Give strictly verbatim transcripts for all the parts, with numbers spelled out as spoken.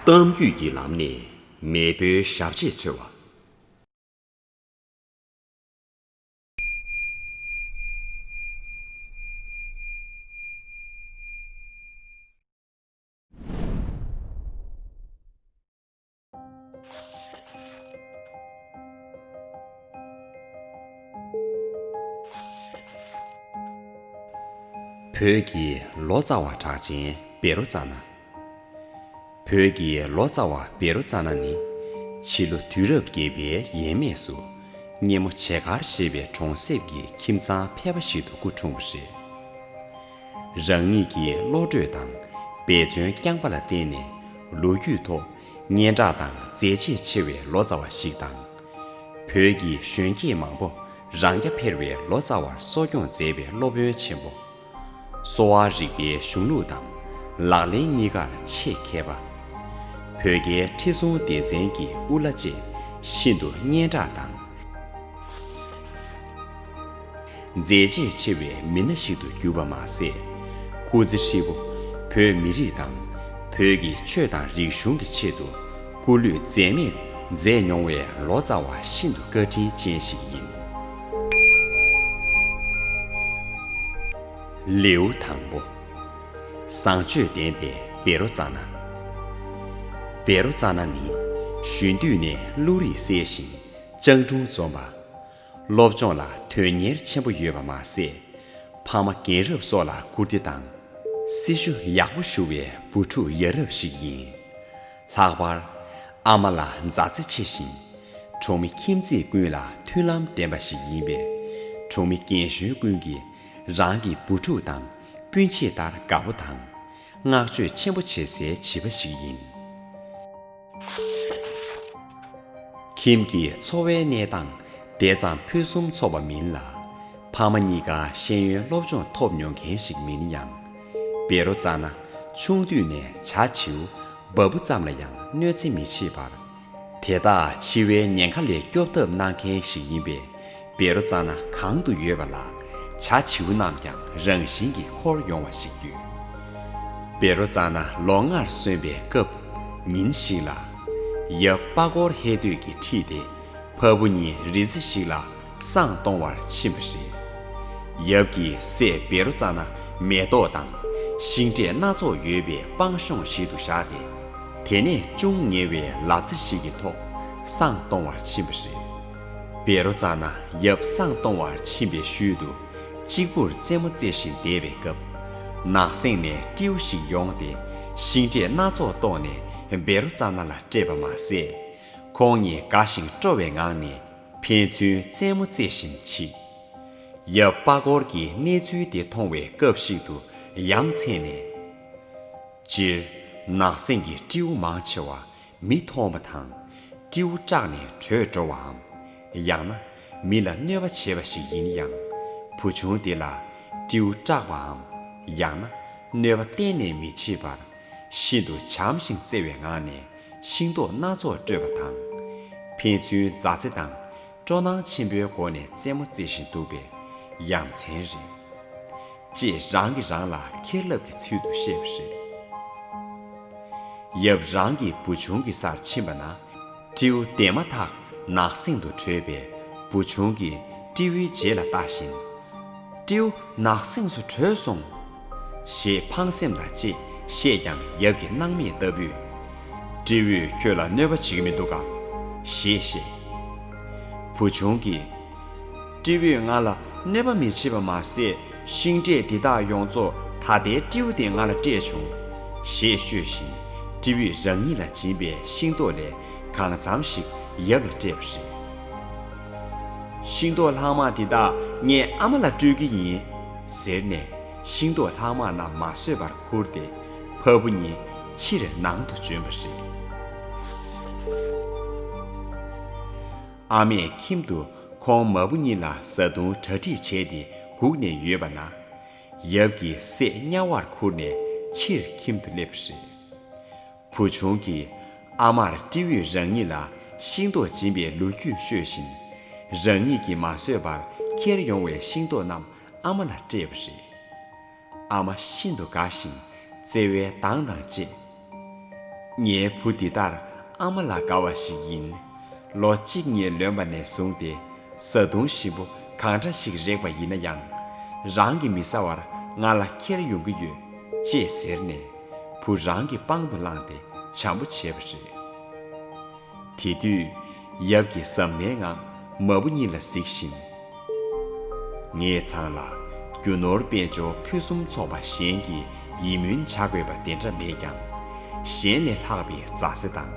གཏམ་རྒྱུད་ཀྱི་ལམ་ནས་མེས་པོའི་ཞབས་རྗེས་འཚོལ་བ། བོད་ཀྱི་ལོ་ཙཱ་བ་གྲགས་ཅན་བཻ་རོ་ཙ་ན། བོད་ཀྱི་ལོ་ཙཱ་བ་བཻ་རོ་ཙ་ན་ནི། ཕྱི་ལོ་དུས་རབས་བརྒྱད་པའི་ཡས་མས་སུ། སྙེ་མོ་བྱེ་མཁར་ཞེས་པའི་གྲོང་གསེབ་ཀྱི་ཁྱིམ་ཚང་ཕལ་པ་ཞིག་ཏུ་སྐུ་འཁྲུངས་པ་རེད། རང་ཉིད་ཀྱི་བློ་གྲོས་དང་འབད་བརྩོན་རྐྱང་པ་ལ་བརྟེན་ནས། ལོ་རྒྱུས་ཐོག་སྙན་གྲགས་དང་མཛད་རྗེས་ཆེ་བའི་ལོ་ཙཱ་བ་ཞིག་དང་། བོད་ཀྱི་གཞོན་སྐྱེས་མང་པོ་རང་རྐྱ་འཕེར་བའི་ལོ་ཙཱ་བར་གསོ་སྐྱོང་མཛད་པའི་སློབ་དཔོན་ཆེན་པོ། གསོ་བ་རིག་པའི་གཞུང་ལུགས་དང་ལག་ལེན་གཉིས་ཀར་ཆེས་མཁས་པ། བོད་རྒྱའི་ཁྲི་སྲོང་ལྡེ་བཙན་གྱི་དབུ་བླ་བཅས་ཤིན་ཏུ་སྙན་གྲགས་དང་། མཛད་རྗེས་ཆེ་བའི་མི་སྣ་ཞིག་ཏུ་གྱུར་པ་མ་ཟད། སྐུ་ཚེ་ཧྲིལ་པོ་བོད་མི་རིགས་དང་བོད་ཀྱི་ཆོས་དང་རིག་གཞུང་གི་ཆེད་དུ་སྐུ་ལུས་འཛད་མེད་མཛད་མྱོང་བའི་ལོ་ཙཱ་བ་ཤིན་ཏུ་བཀའ་དྲིན་ཅན་ཞིག་ཡིན། ལེའུ་དང་པོ། བཟང་སྤྱོད་ལྡན་པའི་བཻ་རོ་ཙ་ན། བཻ་རོ་ཙ་ན་ནི་གཞོན་དུས་ནས་བློ་རིག་གསལ་ཞིང་སྤྱང་གྲུང་འཛོམས་པ། སློབ་སྦྱོང་ལ་དོན་གཉེར་ཆེན་པོ་ཡོད་པ་མ་ཟད། ཕ་མ་རྒན་རབས་སོགས་ལ་བཀུར་སྟི་དང་། སྲི་ཞུ་ཡག་པོ་ཞུ་བའི་བུ་ཕྲུག་ཡ་རབས་ཤིག་ཡིན། ལྷག་པར་ཨ་མ་ལ་མཛའ་བརྩེ་ཆེ་ཞིང་། གྲོང་མི་ཁྱིམ་མཚེས་ཀུན་ལ་མཐུན་ལམ་ལྡན་པ་ཞིག་ཡིན་པས། གྲོང་མི་རྒན་གཞོན་ཀུན་གྱིས་རང་གི་བུ་ཕྲུག་དང་སྤུན་མཆེད་ལྟར་དགའ་པོ་དང་། བསྔགས་བརྗོད་ཆེན་པོ་བྱེད་སའི་བྱིས་པ་ཞིག་ཡིན། ཁྱིམ་གྱི་འཚོ་བའི་གནས་སྟངས་དེ་ཙམ་ཕུན་སུམ་ཚོགས་པ་མིན་ལ། ཕ་མ་གཉིས་ཀ་ཤེས་ཡོན་སློབ་སྦྱོང་ཐོབ་མྱོང་མཁན་ཞིག་མིན་ཡང་། བཻ་རོ་ཙ་ན་ཆུང་དུས་ནས་བྱ་བྱིའུ་འབའ་འབུ་ཙམ་ལ་ཡང་གནོད་འཚེ་མི་བྱེད་པར། དེ་དག་འཆི་བའི་ཉེན་ཁ་ལས་སྐྱོབ་ཐབས་གནང་མཁན་ཞིག་ཡིན་པས། བཻ་རོ་ཙ་ན་གང་དུ་ཡོད་པ་ལ་བྱ་བྱིའུ་རྣམས་ཀྱང་རང་བཞིན་གྱིས་འཁོར་ཡོང་བ་ཞིག་ཡོད། བཻ་རོ་ཙ་ན་ལོ་ལྔར་སོན་པའི་སྐབས་ཉིན་ཞིག་ལ། ཡབ་པ་ཀོར་ཧེ་སྟོད་ཀྱི་འཁྲིས་དེ་ཕ་བུ་གཉིས་རི་རྩེ་ཞིག་ལ་བསང་གཏོང་བར་ཕྱིན་པ་རེད། ཡབ་ཀྱིས་སྲས་བཻ་རོ་ཙ་ན་མེ་ཏོག་དང་ཤིང་འབྲས་སྣ་ཚོགས་ཡོད་པའི་སྤང་གཤོང་ཞིག་ཏུ་བཞག་སྟེ། དེ་ནས་ཅུང་ཉེ་བའི་ལབ་རྩེ་ཞིག་གི་ཐོག་བསང་གཏོང་བར་ཕྱིན་པ་རེད། བཻ་རོ་ཙ་ན་ཡབ་བསང་གཏོང་བར་ཕྱིན་པའི་ཤུལ་དུ། གཅིག་པུར་རྩེད་མོ་རྩེ་བཞིན་བསྡད་པའི་སྐབས། ནགས་གསེང་ནས་སྤྲེའུ་ཞིག་ཡོང་སྟེ། ཤིང་འབྲས་སྣ་ཚོགས་གཏོར་ནས་བཻ་རོ་ཙ་ན་ལ་སྤྲད་པ་མ་ཟད། ཁོང་གཉིས་དགའ་ཞིང་སྤྲོ་བའི་ངང་ནས་ཕན་ཚུན་རྩེད་མོ་རྩེ་བཞིན་མཆིས། ཡབ་པ་ཀོར་གྱིས་གནས་ཚུལ་དེ་མཐོང་བའི་སྐབས་ཤིག་ཏུ་ཡ་མཚན་ནས། སྤྱིར་ནགས་གསེང་གི་སྤྲེའུ་མང་ཆེ་བ་མི་མཐོང་བ་དང་། སྤྲེའུ་སྐྲག་ནས་བྲོས་འགྲོ་བའམ། ཡང་ན་མི་ལ་གནོད་པ་བྱེད་པ་ཞིག་ཡིན་ཡང་། བུ་ཆུང་དེ་ལ་སྤྲེའུ་སྐྲག་པའམ། ཡང་ན་གནོད་པ་གཏན་ནས་མི་བྱེད་པར། ཤིན་ཏུ་བྱམས་ཤིང་བརྩེ་བའི་ངང་ནས་ཤིང་ཏོག་སྣ་ཚོགས་སྤྲོད་པ་དང་། ཕན་ཚུན་མཛའ་བརྩེ་དང་སྤྲོ་སྣང་ཆེན་པོའི་སྒོ་ནས་རྩེད་མོ་རྩེ་བཞིན་འདུག་པས་ཡ་མཚན་རེད། ཅེས་རང་གིས་རང་ལ་ཁེར་ལབ་ཀྱི་ཚུལ་དུ་བཤད་པ་རེད། ཡབ་རང་གི་བུ་ཆུང་གི་སར་ཕྱིན་པ་ན། སྤྲེའུ་དེ་མ་ཐག་ནགས་གསེང་དུ་བྲོས་པས་བུ་ཆུང་གིས་སྤྲེའུའི་རྗེས་ལ་ལྟ་བཞིན། སྤྲེའུ་ནགས་གསེང་སུ་བྲོས་སོང་། ཞེས་ཕངས་སེམས་དང་བཅས་བཤད་ཀྱང་ཡབ་ཀྱིས་སྣང་མེད་ལྟ་བུས། སྤྲེའུས་ཁྱོད་ལ་གནོད་པ་བྱེད་ཀྱི་མི་འདུག་གམ། ཞེས་བཤད། བུ་ཆུང་གིས། སྤྲེའུས་ང་ལ་གནོད་པ་མི་བྱེད་པ་མ་ཟད། ཤིང་འབྲས་འདི་དག་ཡོངས་རྫོགས་ད་ལྟའི་སྤྲེའུ་དེས་ང་ལ་སྤྲད་བྱུང་། ཞེས་ཤོད་བཞིན་སྤྲེའུས་རང་ཉིད་ལ་སྦྱིན་པའི་ཤིང་ཏོག་ལས་གང་འཚམ་ཞིག་ཡབ་ལ་སྤྲད་པ་རེད། ཤིང་ཏོག་ལྷག་མ་དེ་དག་ངས་ཨ་མ་ལ་སྤྲོད་ཀྱི་ཡིན། ཟེར་ནས་ཤིང་ཏོག་ལྷག་མ་རྣམས་མ་ཟོས་པར་ཁུར་ཏེ་ཕ་བུ་གཉིས་ཕྱིར་ནང་དུ་བྱོན་པ་རེད། ཨ་མས་ཁྱིམ་དུ་ཁོང་མ་བུ་གཉིས་ལ་བཟའ་བཏུང་གྲ་སྒྲིག་བྱས་ཏེ་སྒུག་ནས་ཡོད་པ་ན། ཡབ་ཀྱིས་སྲས་དམྱལ་བར་ཁུར་ནས་ཕྱིར་ཁྱིམ་དུ་སླེབས་པ་རེད། བུ་ཆུང་གིས་ཨ་མར་སྤྲེའུས་རང་ཉིད་ལ་ཤིང་ཏོག་སྦྱིན་པའི་ལོ་རྒྱུས་ཤོད་བཞིན། རང་ཉིད་ཀྱིས་མ་བཟོས་པར་ཁྱེར་ཡོང་བའི་ཤིང་ཏོག་རྣམས་ཨ་མ་ལ་སྤྲད་པ་རེད། ཨ་མ་ཤིན་ཏུ་དགའ་ཞིང་བརྩེ་བའི་མདངས་དང་བཅས། ངའི་བུ་འདི་ལྟར་ཨ་མ་ལ་དགའ་བ་ཞིག་ཡིན། ལོ་གཅིག་གཉིས་ལོན་པ་ནས་བཟུང་སྟེ་བཟའ་བཏུང་ཞིམ་པོ་གང་འདྲ་ཞིག་རེག་པ་ཡིན་ན་ཡང་། རང་གིས་མི་ཟ་བར་ང་ལ་ཁྱེར་ཡོང་གི་ཡོད། ཅེས་ཟེར་ནས་བུ་རང་གི་པང་དུ་བླངས་ཏེ་བྱམས་པོ་བྱས་པ་རེད། དེ་དུས་ཡབ་ཀྱིས་གཟབ་ནན་ངང་མ་བུ་གཉིས་ལ་གཟིགས་བཞིན། ངེད་ཚང་ལ་རྒྱུ་ནོར་དཔལ་འབྱོར་ཕུན་སུམ་ཚོགས་པ་གཞན་གྱིས་ཡིད་སྨོན་བྱ་དགོས་པ་དེ་འདྲ་མེད་ཀྱང་། གཞན་ལས་ལྷག་པའི་མཛའ་བརྩེ་དང་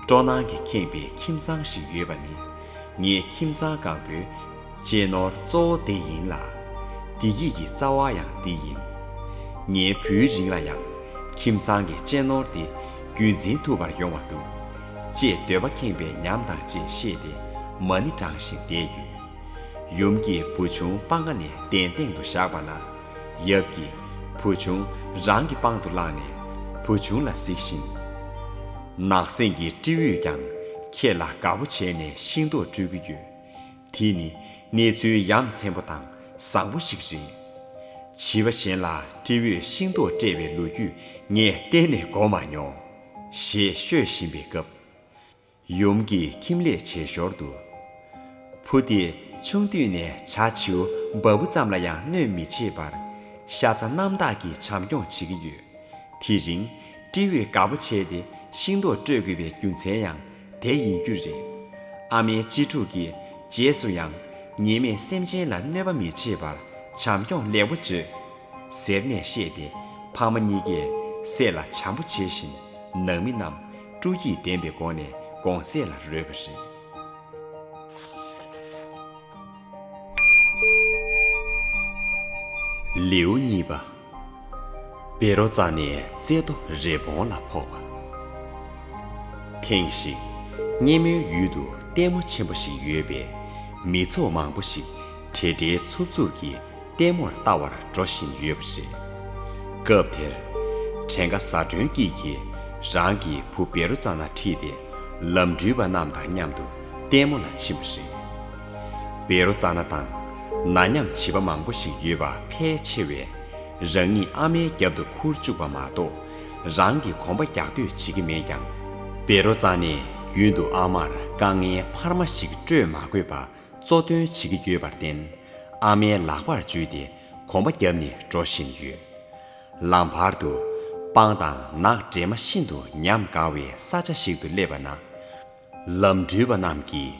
སྤྲོ་སྣང་གིས་ཁེངས་པའི་ཁྱིམ་ཚང་ཞིག་ཡོད་པ་ནི། ངའི་ཁྱིམ་ཚང་གང་པོའི་གཅེས་ནོར་གཙོ་བོ་དེ་ཡིན་ལ། བདེ་སྐྱིད་ཀྱི་རྩ་བ་ཡང་དེ་ཡིན། ངའི་བུའི་རིང་ལ་ཡང་ཁྱིམ་ཚང་གི་གཅེས་ནོར་དེ་རྒྱུན་འཛིན་ཐུབ་པར་ཡོང་བ་འདུག་ཅེས་འདོད་པ་ཁེངས་པའི་ཉམས་དང་བཅས་བཤད་དེ་མ་ཎི་བགྲང་བཞིན་བསྡད་ཡོད། ཡུམ་གྱིས་བུ་ཆུང་པང་ཁ་ནས་གདན་སྟེང་དུ་བཞག་པ་ན། ཡབ་ཀྱིས་བུ་ཆུང་རང་གི་པང་དུ་བླངས་ནས་བུ་ཆུང་ལ་གཟིགས་ཤིང་། ནགས་གསེང་གི་སྤྲེའུས་ཀྱང་ཁྱེད་ལ་དགའ་པོ་བྱས་ནས་ཤིང་ཏོག་སྤྲོད་ཀྱི་ཡོད། དེ་ནི་གནས་ཚུལ་ཡ་མཚན་པོ་དང་བཟང་པོ་ཞིག་རེད། བྱིས་པ་གཞན་ལ་སྤྲེའུས་ཤིང་ཏོག་སྤྲད་པའི་ལོ་རྒྱུས་ངས་གཏན་ནས་གོ་མ་མྱོང་། ཞེས་ཤོད་བཞིན་པའི་སྐབས། ཡུམ་གྱིས་ཁྱིམ་ལས་བྱེད་ཞོར་དུ། བུ་དེས་ཆུང་དུས་ནས་བྱ་བྱིའུ་འབའ་འབུ་ཙམ་ལ་ཡང་གནོད་མི་བྱེད་པར། ཤ་ཚ་རྣམ་དག་གིས་བྱམས་སྐྱོང་བྱེད་ཀྱི་ཡོད། དེ་རིང་སྤྲེའུས་དགའ་པོ་བྱས་ཏེ་ཤིང་ཏོག་སྤྲོད་དགོས་པའི་རྒྱུ་མཚན་ཡང་དེ་ཡིན་རྒྱུ་རེད། ཨ་མའི་གཅེས་ཕྲུག་གིས་རྗེས་སུ་ཡང་ཉེས་མེད་སེམས་ཅན་ལ་གནོད་པ་མི་བྱེད་པར་བྱམས་སྐྱོང་ལེགས་པོ་བྱོས། ཟེར་ནས་བཤད་དེ་ཕ་མ་གཉིས་ཀས་སྲས་ལ་བྱམས་པོ་བྱེད་བཞིན་ནང་མི་རྣམས་སྤྲོ་སྐྱིད་ལྡན་པའི་སྒོ་ནས་དགོང་ཟས་ལ་རོལ་བ་རེད། ལེའུ་གཉིས་པ། བཻ་རོ་ཙ་ནའི་རྩེ་ཏོ་རི་བོང་ལ་ཕོག་པ། ཐེངས་ཤིག་སྙེ་མོའི་ཡུལ་དུ་ལྟད་མོ་ཆེན་པོ་ཞིག་ཡོད་པས། མི་ཚོགས་མང་པོ་ཞིག་བྲེལ་བྲེལ་འཚུབ་འཚུབ་ཀྱིས་ལྟད་མོར་ལྟ་བར་འགྲོ་བཞིན་ཡོད་པ་རེད། སྐབས་དེར། བྲན་ཀ་བཟའ་སྒྲོན་སྐྱིད་ཀྱིས་རང་གི་བུ་བཻ་རོ་ཙ་ན་ཁྲིད་དེ་ལམ་འགྲུལ་པ་རྣམས་དང་མཉམ་དུ་ལྟད་མོ་ལ་ཕྱིན་པ་རེད། བཻ་རོ་ཙ་ན་དང་ན་མཉམ་བྱིས་པ་མང་པོ་ཞིག་ཡོད་པ་ཕལ་ཆེ་བས་རང་ཉིད་ཨ་མའི་རྒྱབ་ཏུ་ཁུར་བཅུག་པ་མ་གཏོགས་རང་གི་གོམ་པ་རྒྱག་འདོད་བྱེད་ཀྱི་མེད་ཀྱང་། བཻ་རོ་ཙ་ནས་རྒྱུན་དུ་ཨ་མར་དཀའ་ངལ་འཕར་མ་ཞིག་སྤྲོད་མ་དགོས་པ། གཙོ་འདོན་བྱེད་ཀྱི་ཡོད་པར་བརྟེན། ཨ་མའི་ལག་པར་འཇུས་ཏེ་གོམ་པ་བརྒྱབ་ནས་འགྲོ་བཞིན་ཡོད། ལམ་བར་དུ་སྤང་དང་ནགས་དྲེད་མ་ཤིན་ཏུ་ཉམས་དགའ་བའི་ས་ཆ་ཞིག་ཏུ་སླེབས་པ་ན། ལམ་འགྲུལ་པ་རྣམས་ཀྱིས་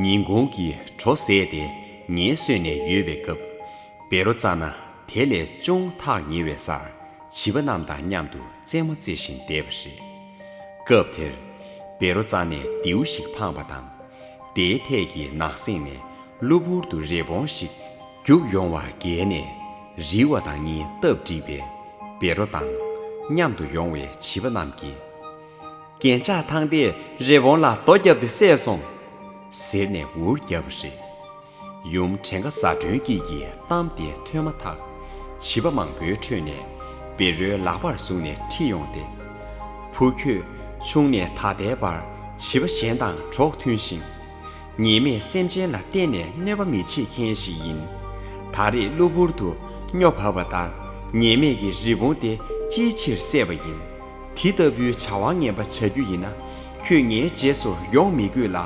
ཉིན་གུང་གི་བྲོ་ཟས་དེ་ངལ་གསོས་ནས་ཡོད་པའི་སྐབས། བཻ་རོ་ཙ་ན་དེ་ལས་ཅུང་ཐག་ཉེ་བའི་སར་བྱིས་པ་རྣམས་དང་མཉམ་དུ་རྩེད་མོ་རྩེ་བཞིན་བསྡད་པ་རེད། སྐབས་དེར། བཻ་རོ་ཙ་ནས་མདེའུ་ཞིག་འཕངས་པ་དང་། དེའི་ཐད་ཀྱི་ནགས་གསེང་ནས་གློ་བུར་དུ་རི་བོང་ཞིག་རྒྱུག་ཡོང་བ་བརྒལ་ནས་རིལ་བ་དང་གཉིས་སྟབས་འགྲིག་པས། བཻ་རོ་དང་མཉམ་དུ་ཡོང་བའི་བྱིས་པ་རྣམས་ཀྱིས། རྒྱན་ཆ་ཐང་དེས་རི་བོང་ལ་རྡོ་བརྒྱབ་སྟེ་བསད་སོང་། ཟེར་ནས་འུར་བརྒྱབ་པ་རེད། ཡུམ་བྲན་ཀ་བཟའ་སྒྲོན་སྐྱིད་ཀྱིས་གཏམ་དེ་ཐོས་མ་ཐག་བྱིས་པ་མང་པོའི་ཁྲོད་ནས་བཻ་རོའི་ལག་པར་བཟུང་ནས་ཁྲིད་ཡོང་སྟེ། བུ་ཁྱོད་ཆུང་ནས་ད་ལྟའི་བར་བྱིས་པ་གཞན་དང་གྲོགས་མཐུན་ཞིང་། ཉེས་མེད་སེམས་ཅན་ལ་གཏན་ནས་གནོད་པ་མི་བྱེད་མཁན་ཞིག་ཡིན། ད་རེས་གློ་བུར་དུ་སྨྱོ་བབས་པ་ལྟར་ཉེས་མེད་ཀྱི་རི་བོང་དེ་ཅིའི་ཕྱིར་བསད་པ་ཡིན། དེ་ལྟ་བུའི་བྱ་བ་ངན་པ་བྱ་རྒྱུ་ཡིན་ན། ཁྱོད་ངའི་རྗེས་སུ་ཡོང་མི་དགོས་ལ།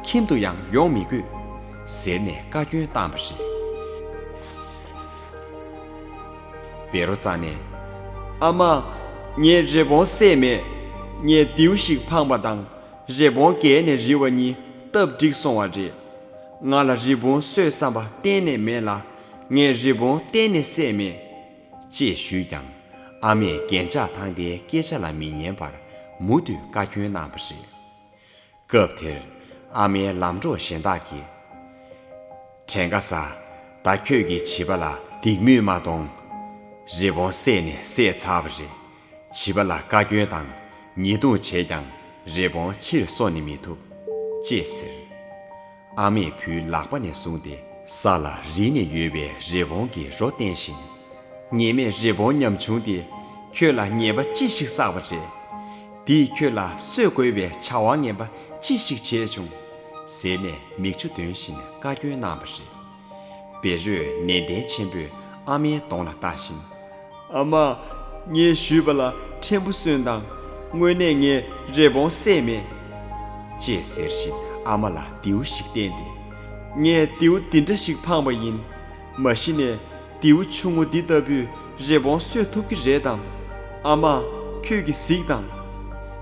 ཁྱིམ་དུ་ཡང་ཡོང་མི་དགོས། ཟེར་ནས་བཀའ་བཀྱོན་བཏང་བ་རེད། བཻ་རོ་ཙ་ནས། ཨ་མ། ངས་རི་བོང་བསད་མེད། ངས་མདེའུ་ཞིག་འཕངས་པ་དང་། རི་བོང་བརྒལ་ནས་རིལ་བ་གཉིས་སྟབས་འགྲིག་སོང་བ་རེད། ང་ལ་རི་བོང་གསོད་བསམ་པ་གཏན་ནས་མེད་ལ། ངས་རི་བོང་གཏན་ནས་བསད་མེད། ཅེས་ཞུས་ཀྱང་། ཨ་མས་རྒྱན་ཆ་ཐང་དེའི་སྐད་ཆ་ལ་མི་ཉན་པར་མུ་མཐུད་བཀའ་བཀྱོན་གནང་བ་རེད། སྐབས་དེར་ཨ་མའི་ལམ་གྲོགས་གཞན་དག་གིས། བྲན་ཀ་བཟའ། ད་ཁྱོད་ཀྱིས་བྱིས་པ་ལ་སྡིགས་དམོད་མ་གཏོང་། རི་བོང་བསད་ནས་བསད་ཚར་བ་རེད། བྱིས་པ་ལ་བཀའ་བཀྱོན་དང་ཉེས་རྡུང་བྱས་ཀྱང་རི་བོང་ཕྱིར་གསོ་ནི་མི་ཐུབ། ཅེས་ཟེར། ཨ་མས་བུའི་ལག་པ་ནས་བཟུང་སྟེ་ས་ལ་རིལ་ནས་ཡོད་པའི་རི་བོང་གི་རོ་བསྟན་བཞིན། ཉེས་མེད་རི་བོང་ཉམ་ཆུང་དེས་ཁྱོད་ལ་ཉེས་པ་ཅི་ཞིག་བསགས་པ་རེད། དེས་ཁྱོད་ལ་གསོད་དགོས་པའི་བྱ་བ་ངན་པ་ཅི་ཞིག་བྱས་བྱུང་། ཟེར་ནས་མིག་ཆུ་འདོན་བཞིན་བཀའ་བཀྱོན་གནང་བ་རེད། བཻ་རོས་ནན་ཏན་ཆེན་པོས་ཨ་མའི་གདོང་ལ་ལྟ་བཞིན། ཨ་མ། ངས་ཞུས་པ་ལ་ཕྲན་བུ་གསོན་དང་ དངོས་གནས་ངས་རི་བོང་བསད་མེད། ཅེས་ཟེར་བཞིན་ཨ་མ་ལ་མདེའུ་ཞིག་བསྟན་ཏེ། ངས་མདེའུ་འདི་འདྲ་ཞིག་འཕངས་པ་ཡིན། མ་གཞི་ནས་མདེའུ་ཆུང་ངུ་འདི་ལྟ་བུས་རི་བོང་གསོད་ཐུབ་ཀྱི་རེད་དམ། ཨ་མ། ཁྱོད་ཀྱིས་གཟིགས་དང་།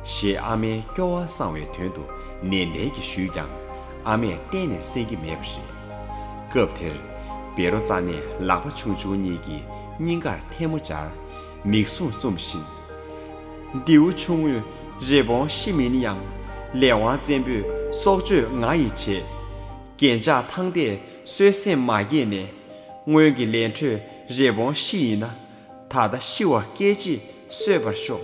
ཞེས་ཨ་མའི་སྐྱོ་བ་སངས་བའི་དོན་དུ་ནན་ཏན་གྱིས་ཞུས་ཀྱང་ཨ་མས་གཏན་ནས་གསན་གྱི་མེད་པ་རེད། སྐབས་དེར་བེ་རོ་ཙ་ནས་ལག་པ་ཆུང་ཆུང་གཉིས་ཀྱིས་སྙིང་གར་ཐལ་མོ་སྦྱར། མིག་ཟུང་བཙུམས་ཤིང་། མདེའུ་ཆུང་ངུས་རི་བོང་ཤི་མིན་ཡང་། ལས་དབང་བཙན་པོས་སྲོག་གཅོད་ང་ཡིས་བྱེད། རྒྱན་ཆ་ཐང་ཏས་གསོད་སེམས་མ་སྐྱེས་ནས། སྔོན་གྱི་ལས་འཕྲོས་རི་བོང་ཤི་ཡིན་ན། ད་ལྟ་ཤི་བ་སྐད་ཅིག་གསོད་པར་ཤོག།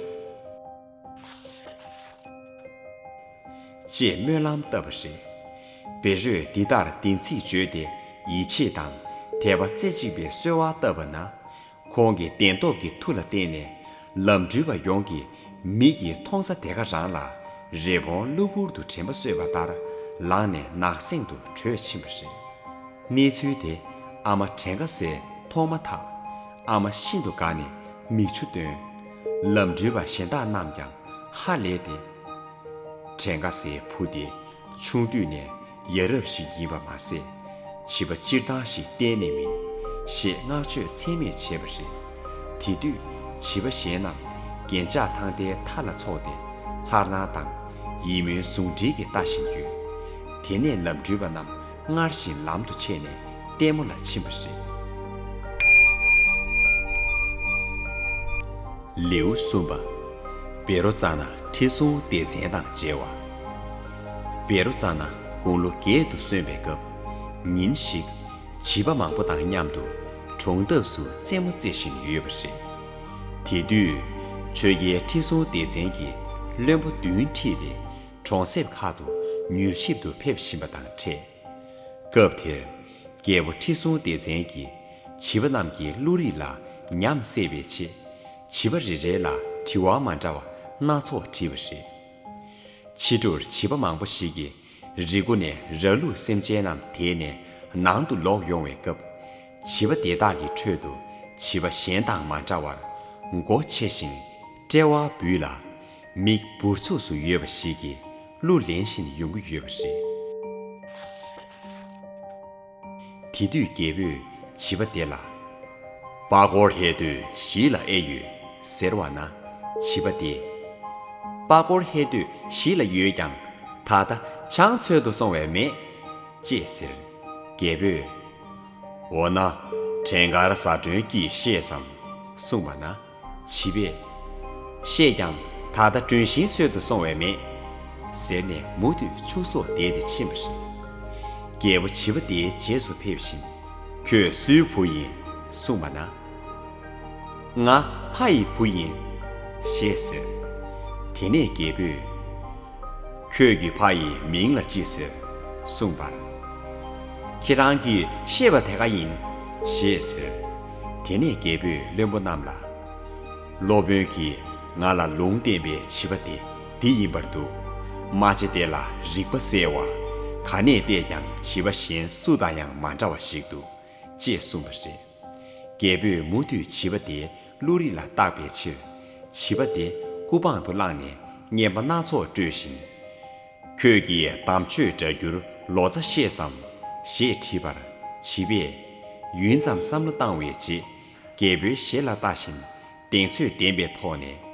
ཅེས་སྨོན་ལམ་བཏབ་པ་རེད། བེ་རོས་འདི་ལྟར་བདེན་ཚིག་བརྗོད་དེ་ཡིད་ཆེས་དང་དད་པ་རྩེ་གཅིག་པའི་གསོལ་བ་བཏབ་པ་ན། ཁོང་གི་བདེན་སྟོབས་ཀྱི་མཐུ་ལ་བརྟེན་ནས་ལམ་འགྲུལ་པ་ཡོངས་ཀྱི་མིག་གིས་མཐོང་ས་དེ་ག་རང་ལ་རི་བོང་གློ་བུར་དུ་དྲན་པ་གསོས་པ་ལྟར་ལངས་ནས་ནགས་གསེང་དུ་བྲོས་ཕྱིན་པ་རེད། གནས་ཚུལ་དེ་ཨ་མ་བྲན་ཁ་སེ་མཐོང་མ་ཐག་ཨ་མ་ཤིན་ཏུ་དགའ་ནས་མིག་ཆུ་བཏོན། ལམ་འགྲུལ་པ་གཞན་དག་རྣམས་ཀྱང་ཧ་ལས་ཏེ། བྲན་ཁ་སེའི་བུ་དེ་ཆུང་དུས་ནས་ཡ་རབས་ཤིག་ཡིན་པ་མ་ཟད། བྱིས་པ་སྤྱིར་བཏང་ཞིག་གཏན་ནས་མིན། ཞེས་བསྔགས་བརྗོད་ཚད་མེད་བྱས་པ་རེད། དེ་དུས་བྱིས་པ་གཞན་རྣམས་རྒྱན་ཆ་ཐང་ལྟའི་མཐའ་ལ་འཚོགས་ཏེ་མཚར་སྣང་དང་ཡིད་སྨོན་ཟུང་འབྲེལ་གྱིས་ལྟ་བཞིན་ཡོད། དེ་ནས་ལམ་འགྲུལ་པ་རྣམས་སྔར་བཞིན་ལམ་དུ་ཆས་ནས་ལྟད་མོ་ལ་ཕྱིན་པ་རེད། ལེའུ་གསུམ་པ། བེ་རོ་ཙ་ན་ཁྲི་སྲོང་ལྡེ་བཙན་དང་མཇལ་བ། བེ་རོ་ཙ་ན་དགུང་ལོ་བརྒྱད་དུ་སོན་པའི་སྐབས། ཉིན་ཞིག་བྱིས་པ་མང་པོ་དང་མཉམ་དུ་གྲོང་འདབས་སུ་རྩེད་མོ་རྩེ་བཞིན་ཡོད་པ་རེད། དེ་དུས་ཆོས་རྒྱལ་ཁྲི་སྲོང་ལྡེ་བཙན་གྱིས་བློན་པོ་བདུན་ཁྲིད་དེ་གྲོང་གསེབ་ཁག་ཏུ་མྱུལ་ཞིབ་ཏུ་ཕེབས་བཞིན་པ་དང་འཕྲད། སྐབས་དེར་རྒྱལ་པོ་ཁྲི་སྲོང་ལྡེ་བཙན་གྱིས་བྱིས་པ་རྣམས་ཀྱི་བློ་རིག་ལ་ཉམས་སད་པའི་ཆེད། བྱིས་པ་རེ་རེ་ལ་དྲི་བ་མ་འདྲ་བ་སྣ་ཚོགས་དྲིས་པ་རེད། ཕྱི་དྲོར་བྱིས་པ་མང་པོ་ཞིག་གིས་རི་མགོ་ནས་ར་ལུག་སེམས་ཅན་རྣམས་དེད་ནས་ནང་དུ་ལོག་ཡོང་བའི་སྐབས། བྱིས་པ་དེ་དག་གི་ཁྲོད་དུ་བྱིས་པ་གཞན་དང་མ་འདྲ་བར་མགོ་ཆེ་ཞིང་དཔྲལ་བ་སྦུལ་ལ། མིག་འབུར་ཚུགས་སུ་ཡོད་པ་ཞིག་གིས་གླུ་ལེན་བཞིན་ཡོང་གི་ཡོད་པ་རེད། དེ་དུས་རྒྱལ་པོས་བྱིས་པ་དེ་ལ། པ་ཀོར་ཧེ་སྟོད་གཞིས་ལ་ཨེ་ཡོད་ཟེར་བ་ན། བྱིས་པ་དེས། པ་ཀོར་ཧེ་སྟོད་གཞིས་ལ་ཡོད་ཀྱང་ད་ལྟ་ཆང་འཚོལ་དུ་སོང་བས་མེད། ཅེས་ཟེར། རྒྱལ་པོས། འོ་ན་བྲན་དཀར་བཟའ་སྒྲོན་གྱིས་ཤེས་སམ། གསུངས་པ་ན། བྱིས་པས། ཤེས་ཀྱང་ད་ལྟ་སྒྲོན་ཤིང་འཚོལ་དུ་སོང་བས་མེད། ཟེར་ནས་མུ་མཐུད་ཕྱུགས་ཟོག་དེད་དེ་ཕྱིན་པ་རེད། རྒྱལ་པོ་བྱིས་པ་དེའི་རྗེས་སུ་ཕེབས་ཤིང་། ཁྱོད་སུའི་བུ་ཡིན། གསུངས་པ་ན། ང་ཕ་ཡི་བུ་ཡིན། ཞེས་ཟེར། དེ་ནས་རྒྱལ་པོས། ཁྱོད་ཀྱི་ཕ་ཡི་མིང་ལ་ཅི་ཟེར། གསུངས་པར། ཁྱེད་རང་གིས་ཤེས་པ་དེ་ག་ཡིན། ཞེས་ཟེར། དེ་ནས་རྒྱལ་པོས་བློན་པོ་རྣམས་ལ། སློབ་དཔོན་གྱིས་ང་ལ་ལུང་བསྟན་པའི་བྱིས་པ་དེ་འདི་ཡིན་པར་འདུག། རྨ་བྱ་དེ་ལ་རིག་པ་གསལ་བ། ག་ནས་བལྟས་ཀྱང་བྱིས་པ་གཞན་སུ་དང་ཡང་མ་འདྲ་བ་ཞིག་འདུག། ཅེས་གསུངས་པ་རེད། རྒྱལ་པོས་མུ་མཐུད་བྱིས་པ་དེའི་བློ་རིག་ལ་བརྟག་པའི་ཕྱིར། བྱིས་པ་དེ་སྐུ་པང་དུ་བླངས་ནས་རྔན་པ་སྣ་ཚོགས་སྤྲོད་བཞིན། ཁྱོད་ཀྱིས་དམ་ཆོས་སྒྲ་སྒྱུར་ལོ་ཙཱ་ཤེས་སམ། ཞེས་དྲིས་པར། བྱིས་པས། ཡུན་ཙམ་བསམ་བློ་བཏང་བའི་རྗེས། རྒྱལ་པོའི་ཞལ་ལ་ལྟ་བཞིན། གདེང་ཚོད་ལྡན་པའི་ཐོག་ནས།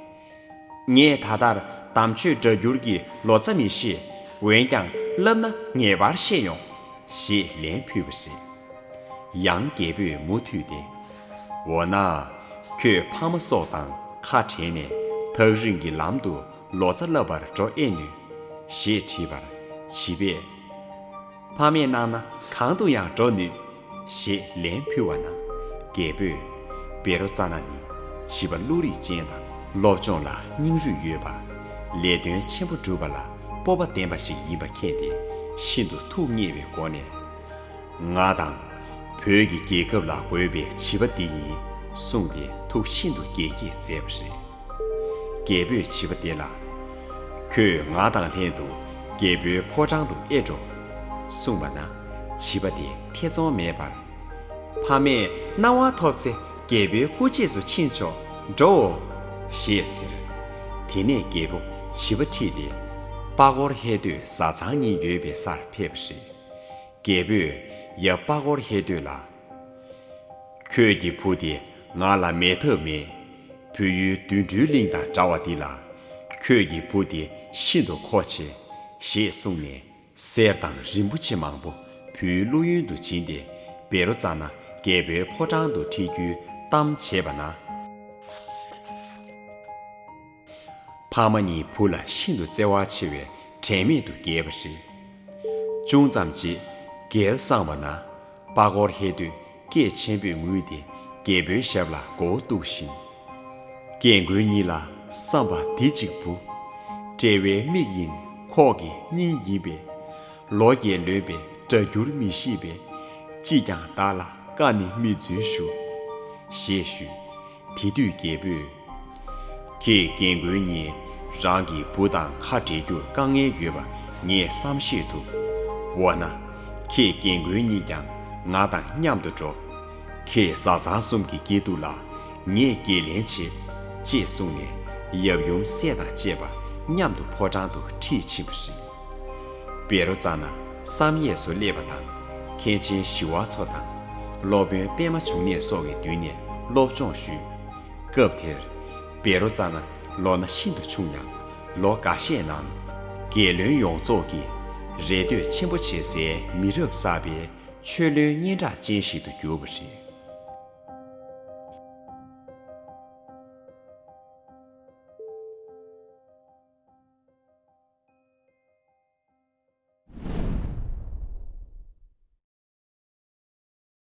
ངས་ད་ལྟར་དམ་ཆོས་སྒྲ་སྒྱུར་གྱི་ལོ་ཙཱ་མི་ཤེས། འོན་ཀྱང་བསླབ་ན་ངེས་པར་ཤེས་ཡོང་། ཞེས་ལན་ཕུལ་བ་རེད། ཡང་རྒྱལ་པོས་མུ་མཐུད་དེ། འོ་ན། ཁྱོད་ཕ་མ་སྲོག་དང་ཁ་བྲལ་ནས་ཐག་རིང་གི་ལམ་དུ་ལོ་ཙཱ་བསླབ་པར་འགྲོ་ཨེ་ནུས། ཞེས་དྲིས་པར། བྱིས་པས། ཕ་མས་གནང་ན་གང་དུ་ཡང་འགྲོ་ནུས། ཞེས་ལན་ཕུལ་བ་ན། རྒྱལ་པོས། བེ་རོ་ཙ་ན་ནི་བྱིས་པ་བློ་རིག་ཅན་དང་། སློབ་སྦྱོང་ལ་སྙིང་རུས་ཡོད་པ། ལས་དོན་ཆེན་པོ་སྒྲུབ་པ་ལ་སྤོབས་པ་ལྡན་པ་ཞིག་ཡིན་པ་མཁྱེན་ཏེ། ཤིན་ཏུ་ཐུགས་མཉེས་པའི་སྒོ་ནས། ང་དང་བོད་ཀྱི་རྒྱལ་ཁབ་ལ་དགོས་པའི་བྱིས་པ་འདི་ཡིན། གསུངས་ཏེ་ཐུགས་ཤིན་ཏུ་དགྱེས་བསྐྱེད་མཛད་པ་རེད། རྒྱལ་པོས་བྱིས་པ་དེ་ལ། ཁྱོད་ང་དང་ལྷན་དུ་རྒྱལ་པོའི་ཕོ་བྲང་དུ་ཨེ་འགྲོ། གསུངས་པ་ན། བྱིས་པ་དེ་ཐེ་ཚོམ་མེད་པར། ཕ་མས་གནང་བ་ཐོབ་ཚེ་རྒྱལ་པོའི་སྐུ་རྗེས་སུ་ཕྱིན་ཆོག། འགྲོའོ། ཞེས་ཟེར། དེ་ནས་རྒྱལ་པོ་བྱིས་པ་ཁྲིད་དེ། པ་ཀོར་ཧེ་ཏོས་བཟའ་ཚང་གཉིས་ཡོད་པའི་སར་ཕེབས་པ་རེད། རྒྱལ་པོས་ཡབ་པ་ཀོར་ཧེ་ཏོས་ལ། ཁྱོད་ཀྱི་བུ་དེ་ང་ལ་མེད་ཐབས་མེད། བོད་ཡུལ་དུད་འགྲོའི་གླིང་དང་འདྲ་བ་འདི་ལ། ཁྱོད་ཀྱི་བུ་དེ་ཤིན་ཏུ་མཁོ་ཆེ། ཞེས་གསུངས་ནས། གསེར་དང་རིན་པོ་ཆེ་མང་པོ་བོད་ཀླུ་ཡུལ་དུ་བྱིན་ཏེ། བཻ་རོ་ཙ་ན་རྒྱལ་པོའི་ཕོ་བྲང་དུ་ཁྲིད་རྒྱུའི་གཏམ་བྱས་པ་ན། ཕ་མ་གཉིས་བུ་ལ་ཤིན་ཏུ་བརྩེ་བ་ཆེ་བས་དྲན་མེད་དུ་བརྒྱལ་བ་རེད། ཅུང་ཙམ་རྗེས་རྒྱལ་སངས་པ་ན། པ་ཀོར་ཧེ་ཏོས་སྐད་ཆེན་པོས་ངུས་ཏེ་རྒྱལ་པོའི་ཞབས་ལ་མགོ་བོ་གཏུགས་ཤིང་། སྐྱེ་དགུའི་གཉིས་ལ་བསམ་པ་འདི་གཅིག་བུ། དཔྲལ་བའི་མིག་ཡིན་ཁོག་གི་སྙིང་ཡིན་པས། ལོ་བརྒྱད་ལོན་པའི་སྒྲ་འགྱུར་མི་ཤེས་པས། ཅིས་ཀྱང་བདག་ལ་བཀའ་ནི་མི་འཛོལ་ཞུ། ཞེས་ཞུས། དེ་དུས་རྒྱལ་པོས། ཁྱེད་རྒན་རྒོན་གཉིས་རང་གི་བུ་དང་ཁ་བྲལ་རྒྱུར་དཀའ་ངལ་ཡོད་པ་ངས་བསམ་ཤེས་ཐུབ། འོ་ན། ཁྱེད་རྒན་རྒོན་གཉིས་ཀྱང་ང་དང་མཉམ་དུ་འགྲོ། ཁྱེད་བཟའ་ཚང་གསུམ་གྱི་སྐྱིད་སྡུག་ལ་ངས་འགན་ལེན་བྱེད། ཅེས་གསུངས་ནས་ཡབ་ཡུམ་སྲས་དང་བཅས་པ་མཉམ་དུ་ཕོ་བྲང་དུ་ཁྲིད་ཕྱིན་པ་རེད། བཻ་རོ་ཙ་ན་བསམ་ཡས་སུ་སླེབས་པ་དང་། མཁན་ཆེན་ཞི་བ་འཚོ་དང་། སློབ་དཔོན་པད་མ་འབྱུང་གནས་སོགས་ཀྱི་མདུན་ནས་སློབ་སྦྱོང་ཞུས། སྐབས་དེར། བཻ་རོ་ཙ་ན་ལོ་ན་ཤིན་ཏུ་ཆུང་ཡང་། ལོ་འགའ་ཤས་ནང་། རྒྱལ་བློན་ཡོངས་རྫོགས་ཀྱིས་རེ་ལྟོས་ཆེན་པོ་བྱེད་སའི་མི་རབས་གསར་པའི་ཆོས་བློན་སྙན་གྲགས་ཅན་ཞིག་ཏུ་གྱུར་པ་རེད།